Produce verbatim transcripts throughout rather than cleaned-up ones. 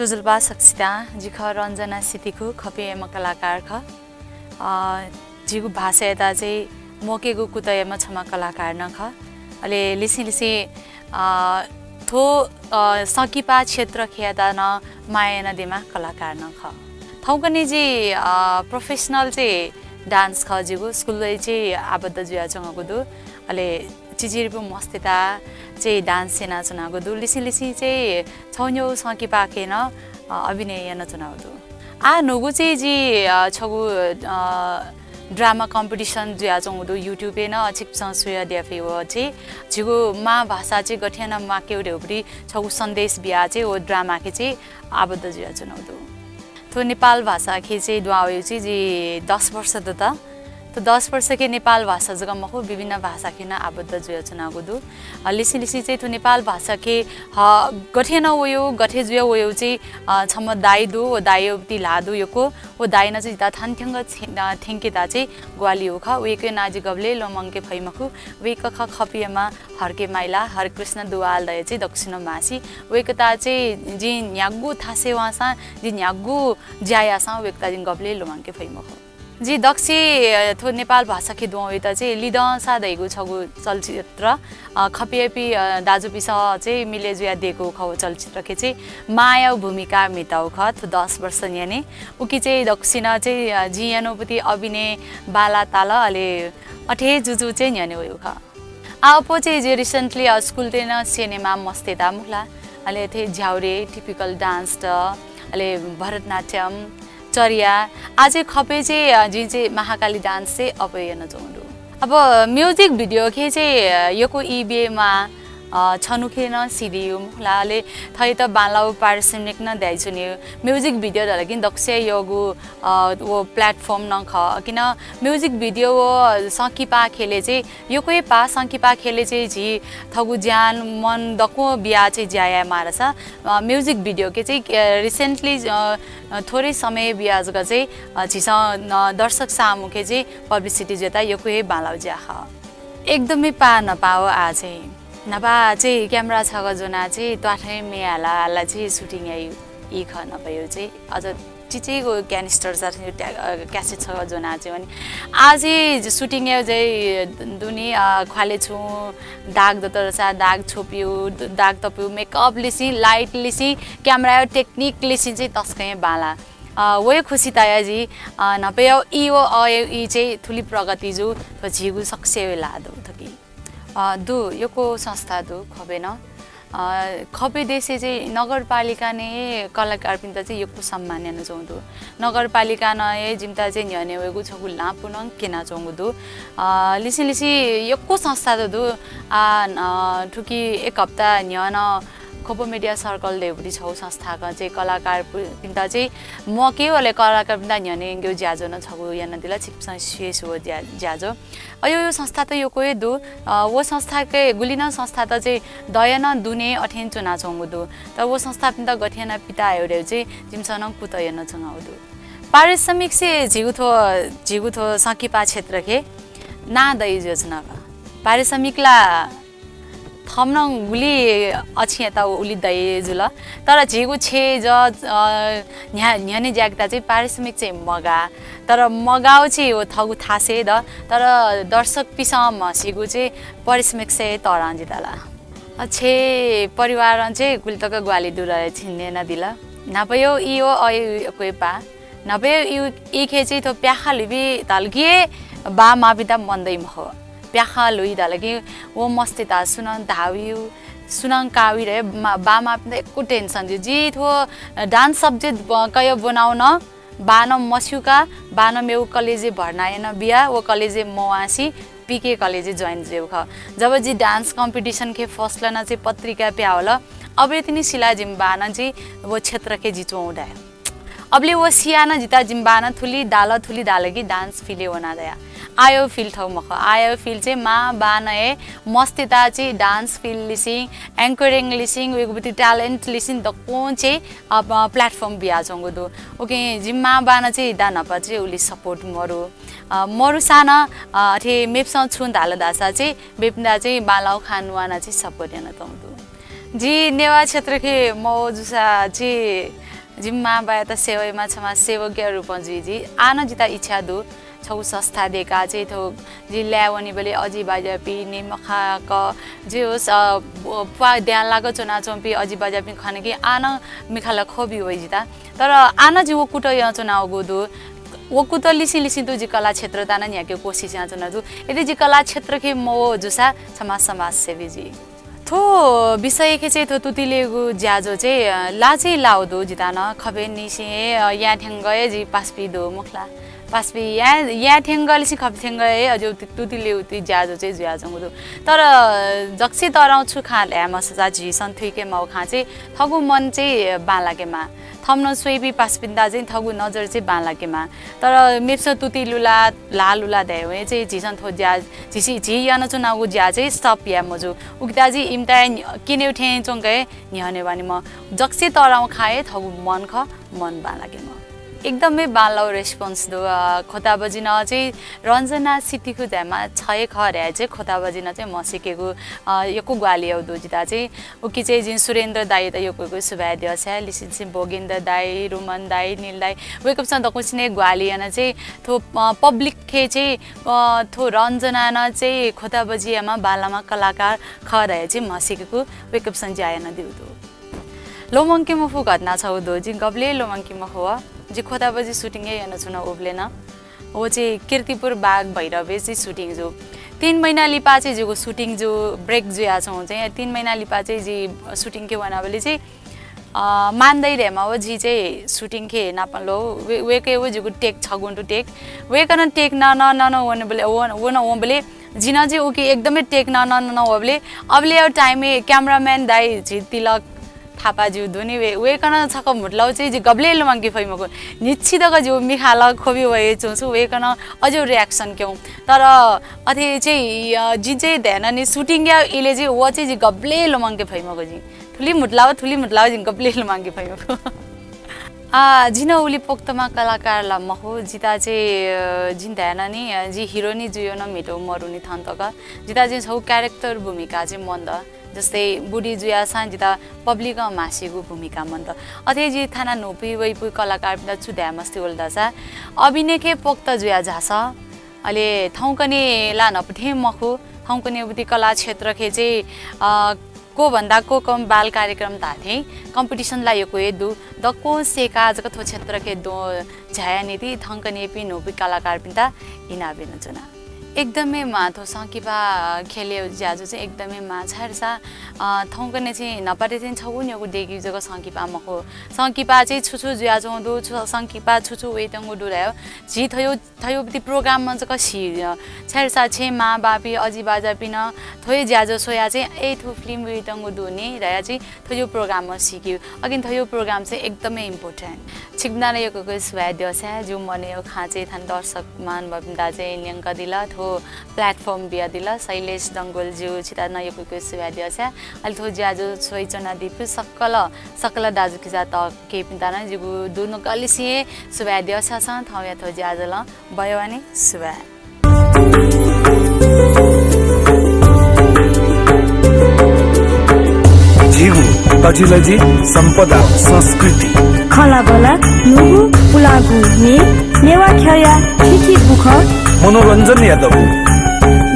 ज्वजलपा सकसितं, जि खः रञ्जना सितिखु, खपियाम्ह कलाकार खः। अ, जिगु भाषायात चाहिँ म्वाकेगु कुतःयाम्ह छम्ह कलाकार नं खः। अले लिसिं लिसिं, अ, थ्व, अ, संकिपा क्षेत्रखेयात नं माया यानादीम्ह कलाकार नं खः। थौंकन्हय् जि, अ, professional चाहिँ dance खः, जिगु school-य् चाहिँ आबद्ध जुयाच्वंगु दु। अले चिचिरिपु मस्तय्त चाहिँ dance यानाच्वनागु दु। लिसिं लिसिं चाहिँ छगू न्यौ संकिपाखे नं, अ, अभिनय यानाच्वनागु दु। आः न्हूगु चाहिँ जि, अ, छगू, अ, drama competition जुयाच्वंगु दु, YouTube-य् नं छिकपिन्सं स्वयादिया फइ। व चाहिँ झीगु मांभाषा चाहिँ गथे यानाः म्वाकेगु धइगु छगू सन्देश बियाः चाहिँ व drama-खे चाहिँ आबद्ध जुयाच्वनागु दु। थ्व नेपाल भाषाखे चाहिँ दुहां वयागु चाहिँ जि दस वर्ष दत। थ्व दस वर्षखे नेपाल भाषा जक मखु, विभिन्न भाषाखे नं आबद्ध जुयाच्वनागु दु। अ, लिसिं लिसिं चाहिँ थ्व नेपाल भाषाखे, ह, गथे यानाः वयागु, गथे जुयाः वयागु चाहिँ, अ, छम्ह दाइ दु, व दाइयागु ति ल्हाः दु यक्व। व दाइनं चाहिँ जितः थन थ्यंक छे-, अ, थ्यंकेत चाहिँ ग्वाहालि याःगु खः। वय्कःया नां जिं गबलें ल्वःमंके फइ मखु। वय्कः खः खपियाम्ह हर्के माइला, हरेकृष्ण दुवाल धयाः चाहिँ दक्वसिनं माःसा। वय्कःयात चाहिँ जिं न्ह्यागु थासय् वंसां, जिं न्ह्यागु ज्या याःसां वय्कःयात जिं गबलें ल्वःमंके फइ मखु। जि दक्वसिं, अ, थ्व नेपाल भाषाखे दुहां वयेत चाहिँ लिधंसा धइगु छगू चलचित्र, अ, खपियापिं, अ, दाजुपिसं चाहिँ मिले जुयाः दयेकूगु खः। व चलचित्रखे चाहिँ मांयागु भूमिका म्हिताःगु खः। थ्व दस वर्ष न्ह्यःने उकी चाहिँ दक्वसिनं चाहिँ, अ, जिं यानागु पति अभिनय बांलाः ताल, अले अथे जुजुं चाहिँ न्ह्यःने वयागु खः। आः अप्वः चाहिँ जि recently, अ, school-तय् नं स्यनेमाः मस्तय्त मखु ला। अले थथे झ्याउरे, typical dance त, अले भरतनाट्यम, चर्या। आः चाहिँ खपय् चाहिँ, अ, जिं चाहिँ महाकाली dance चाहिँ अप्वः यानाच्वंगु दु। अब music video-खे चाहिँ, अ, यक्व ई बीमाः, अ, छन्हुखे नं सिधि यू मखु ला, अले थःत बांलाःगु पारिश्रमिक नं दयाच्वनी। Music video धाल कि दक्वसिया यःगु, अ, व platform नं खः। किन music video व संकिपा ख्यलय् चाहिँ यक्व हे पाः संकिपा ख्यलय् चाहिँ झी थःगु ज्यान मन दक्वं बियाः चाहिँ ज्या यायेमाः धाःसा, अ, music video-के चाहिँ, अ, recently, अ, अ, थोरै समय बियाः जक चाहिँ, अ, झीसं, अ, दर्शक सामुखे चाहिँ publicity जुयात यक्व हे बांलाःगु ज्या खः। एकदमै पाः न्हापां व आः चाहिँ। न्हापा चाहिँ camera छगः ज्वनाः चाहिँ त्वाथंय् म्ये हाला हाला चाहिँ shooting याइ ई खः न्हापाया चाहिँ। अझ चिचिगु canister चाहिँ थ्व त्या-, अ, cassette छगः ज्वनाः चाहिँ वनी। आः चाहिँ shooting याइ चाहिँ दुने, अ, ख्वालय् छुं दाग दत धाःसा दाग छ्वपिउ, द-, दाग तपिउ, makeup लिसिं, light लिसिं, camera-या technique लिसिं चाहिँ तसकं हे बांलाः। अ, वया खुसी तायाः जि, अ, न्हापाया ई व अया ई चाहिँ थुलि प्रगति जू, थ्व झीगु सकसिया ल्हाः दु थुकी। अ, दु, यक्व संस्था दु खपय् नं। अ, खपय् देशय् चाहिँ नगरपालिकां हे कलाकारपिन्त चाहिँ यक्व सम्मान यानाच्वंगु दु। नगरपालिकां हे जिमित चाहिँ न्ह्यःने वयेगु छगू ल्हाः पुचः क्यनाच्वंगु दु। अ, लिसिं लिसिं यक्व संस्था त दु। आ, अ, थुकी एक हप्ता न्ह्यः नं खोपा media circle धइगु छगू संस्थाकं चाहिँ कलाकारपिन्त चाहिँ म्वाकेगु, अले कलाकारपिन्त न्ह्यःने यंकेगु ज्याझ्वः नं छगू यानादिल, छिकपिन्सं स्यू व ज्या-, ज्याझ्वः। अज्याःगु संस्था त यक्व हे दु। अ, व संस्थाके गुलि नं संस्था त चाहिँ दया नं दुने अथें च्वनाच्वंगु दु। तर व संस्थापिन्त गथे यानाः पिता हयेगु धइगु चाहिँ जिमिसं नं कुतः यानाच्वनागु दु। पारिश्रमिकसे झीगु थ्व, झीगु थ्व संकिपा क्षेत्रखे नां दइ जुयाच्वनागु। पारिश्रमिक ला थम्हं गुलि अछियात उलि दइ जुल। तर झीगु छेँ जः, अ, न्ह्या-, न्ह्यःने ज्याकेत चाहिँ पारिश्रमिक चाहिँ मगाः। तर मगाःगु चाहिँ व थःगु थासय् दु। तर दर्शकपिसं म्हसीगु चाहिँ पारिश्रमिकसे तःधं जितः ला। अ, छेँ परिवारं चाहिँ गुलि तक ग्वाहालि दुरय् छिं न्यनादिल। न्हापाया ई व अया ई यक्व हे पाः। न्हापाया ई, ईखे चाहिँ थ्व प्याखं ल्हुइबी धाल कि बाः मांपिन्त मन दइ मखु। प्याखं ल्हुइ धाल कि व मस्तय्त सुनं धाःवइ, सुनं काःवइ धयाः मा-, बाः मांपिन्त यक्व tension जुइ। जि थ्व dance subject ब-, कयाः ब्वनागु नं बाःनं मस्यूका, बाःनं मेगु college-य् भर्ना यानाबिया, व college-य् मवांसे पीके college-य् join जुयागु खः। जब जि dance competition-खे first लानाः चाहिँ पत्रिका पिहां वल, अबलय् तिनि सिला जिमि बाःनं जि व क्षेत्रखे जि च्वंगु धयाः। अबलय् व सियाः नं जितः जिमि बाःनं थुलि धाल, थुलि धाल कि dance field-य् वना धयाः। आःयागु field थ्व मखु। आःयागु field चाहिँ मां बाःनं हे मस्तय्त चाहिँ dance field लिसिं, anchoring लिसिं, वय्कःपिं talent लिसिं दक्वं चाहिँ, अ, प-, platform बियाच्वंगु दु। उकिं जिमि मां बाःनं चाहिँ दा न्हापा चाहिँ उलि support मरु। अ, मरुसां नं, अ, अथे मेपिसं छुं धाल धाःसा चाहिँ मेपिन्त चाहिँ बांलाःगु खँ न्वानाः चाहिँ support यानातःगु दु। जि नेवाः क्षेत्रखे मवः जूसा चाहिँ जिमि मांबायात सेवा यायेमाः, छम्ह सेवकया रूपं जुइ जि। आः नं जितः इच्छा दु, छगू संस्था दयेकाः चाहिँ थ्व जि लाय् वनीबलय् अजिबाज्यापिं, निम्ह काका, जे होस्, अ, ब-, प्वाः द्यां लाक च्वनाच्वंपिं अजिबाज्यापिं खन कि आः नं मिखाला ख्वबि वइ जितः। तर आः नं जि व कुतः यानाच्वनागु दु। व कुतः लिसिं लिसिं तुं जि कला क्षेत्रताय् नं न्ह्याकेगु कोसिस यानाच्वनागु दु। यदि जि कला क्षेत्रखे मवः जूसा छम्ह समाजसेवी जुइ। थ्व विषयखे चाहिँ थ्व तुति ल्ययेगु ज्याझ्वः चाहिँ, अ, ला चाहिँ लाःगु दु जितः नं। खबय् निसें हे, अ, याये थ्यंक हे जि पासापिं दु मखुला। पासापिं याये, याये थ्यंक लिसिं खबय् थ्यंक हे अज्याःगु तुति ल्ययेगु ज्याझ्वः चाहिँ जुयाच्वंगु दु। तर, अ, जक्सी तःधंगु छु खँ धाये मसःसा झीसं थुइके माःगु खँ चाहिँ थःगु मन चाहिँ बांलाकेमाः। थःम्हं स्वइपिं पासापिन्त चाहिँ थःगु नजर चाहिँ बांलाकेमाः। तर मेपिसं तुति लुला, ल्हाः लुला धायेवं चाहिँ झीसं थ्व ज्या, झीसि-, झी यानाच्वनागु ज्या चाहिँ stop याये मज्यू। उकिं चाहिँ इमित हे क्यनेगु थें च्वंक हे न्ह्यःने वनेमाः। जक्सी तःधंगु खँ हे थःगु मन खः, मन बांलाकेमाः। एकदमै बांलाःगु response दु। अ, खोताबजी नं चाहिँ रञ्जना सितिखु धायेमाः छ हे खः धयाः चाहिँ खोताबजी नं चाहिँ म्हसीकेगु, अ, यक्व ग्वाहालि याःगु दु जितः चाहिँ। उकी चाहिँ जिं सुरेन्द्र दाइयात यक्व यक्व सुभाय् देछाये, लिसिंलिसिं भोगेन्द्र दाइ, रुमन दाइ, निल दाइ, वय्कःपिन्सं दक्वसिनं ग्वाहालि यानाः चाहिँ थ्व, अ, public खे चाहिँ, अ, थ्व रञ्जना नं चाहिँ खोताबजीयाम्ह बांलाम्ह कलाकार खः धयाः चाहिँ म्हसीकेगु वय्कःपिन्सं ज्या यानादीगु दु। ल्वःमंके मफु घटना छगू दु, जिं गबलें ल्वःमंके मफु। जि खोताबजी shooting हे यानाच्वना उबलय् नं। व चाहिँ कीर्तिपुर बाघ भैरवय् चाहिँ shooting जू। तीन महिना लिपा चाहिँ जिगु shooting जू, break जुयाच्वंगु चाहिँ। तीन महिना लिपा चाहिँ जि shooting खे वनाबलय् चाहिँ, अ, मान दाइ धायेमाः व जि चाहिँ shooting खे नापं ल्वः। वे-, वय्कःया व जिगु take छगू तुं take। वय्कलं take नन, नन वनेबलय्, वन, वन वंबलय् जि नं चाहिँ उकी एकदमै take नन, नन वःबलय् अबलय् time य् cameraman दाइ झी तिलक थापाज्यू दु नि, वय्-, वय्कलं छकः म्हुतुलाःगु चाहिँ जि गबलें ल्वःमंके फइ मखु। न्हिच्छि तक जिगु मिखाला ख्वबि वयाच्वंगु छु, वय्कलं अज्याःगु reaction क्यं। तर अथे चाहिँ, अ, जिं चाहिँ धायेन नि, shooting या इलय् चाहिँ व चाहिँ जि गबलें ल्वःमंके फइ मखु जिं। थुलि म्हुतुलाःगु, थुलि म्हुतुलाःगु जिं गबलें ल्वःमंके फइ मखु। आ, जि नं उलि पोख्तम्ह कलाकार ला मखु, जितः चाहिँ, अ, जिं धायेन नि, अ, जि हिरोनी जुयाः नं म्हितः मदु नि थन तक। जितः चाहिँ छगू character भूमिका चाहिँ मन्त। जस्तै बुढी जुयाःसां जितः public ं म्हासीगु भूमिका मन्त। अथे जि थाना न्हूपिं वइपिं कलाकारपिन्त छु धाये मस्ति वल धाःसा, अभिनय खे पोख्त जुया झासँ, अले थौंकन्हय् ला न्हापा थें मखु, थौंकन्हय् उबलय् कला क्षेत्र खे चाहिँ, अ, को भन्दा को कम बाल कार्यक्रम धाःथें competition ला यक्व हे दु। दक्वं सय्काः जक थ्व क्षेत्र खे दु झाया निंतिं थौंकन्हय्‌पिं न्हूपिं कलाकारपिन्त इनाप यानाच्वना। एकदमै म्वाः, थ्व संकिपा ख्यलय् ज्याझ्वः चाहिँ एकदमै म्वाः, छाय्धाःसा, अ, थौंकन्हय् चाहिँ न्हापाथें चाहिँ छगू न्यंगू देगि जक संकिपा मखु। संकिपा चाहिँ छु छु जुयाच्वंगु दु, छु संकिपा छु छु वइत्यंगु दु धयाः झी थ्व, थ्व program नं जक सी, अ, छाय्धाःसा छेँय् मांबौपिं, अजिबाज्यापिं नं थ्व ज्याझ्वः स्वयाः चाहिँ, ए, थ्व film वइत्यंगु दु नि धयाः चाहिँ थ्व program नं सीकी। अकिं थ्व program चाहिँ एकदमै important। छिकपिन्त नं यक्व यक्व सुभाय् देछाये, जिगु मनया खँ चाहिँ थन दर्शक महानुभावपिन्त चाहिँ न्यंकादिल, थ्व platform बियादिल। शैलेश डंगोल ज्यू, छितः नं यक्व यक्व सुभाय् देछाये। अले थ्व ज्याझ्वः स्वयाच्वनादीपिं सकल, सकल दाजुकिजा तःकेहेँपिन्त नं जिगु दुनुगलंनिसें सुभाय् देछासें थौंया थ्व ज्याझ्वलं बय् वने। सुभाय्। झीगु तजिलजि सम्पदा संस्कृति। खँल्हाबल्हा न्हूगु पुलांगु म्ये, नेवाः ख्यःया थीथी बुखँ। मनोरञ्जनया दबू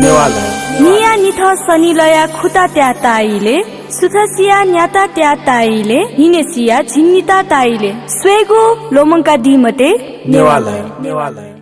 नेवालय्। न्हिया निथं सनिलया खुता त्याः ताइले, सुथसिया न्याता त्याः ताइले, न्हिनेसिया झिंनिता ताइले। स्वयेगु ल्वःमंकादी मते। नेवालय्। नेवालय्।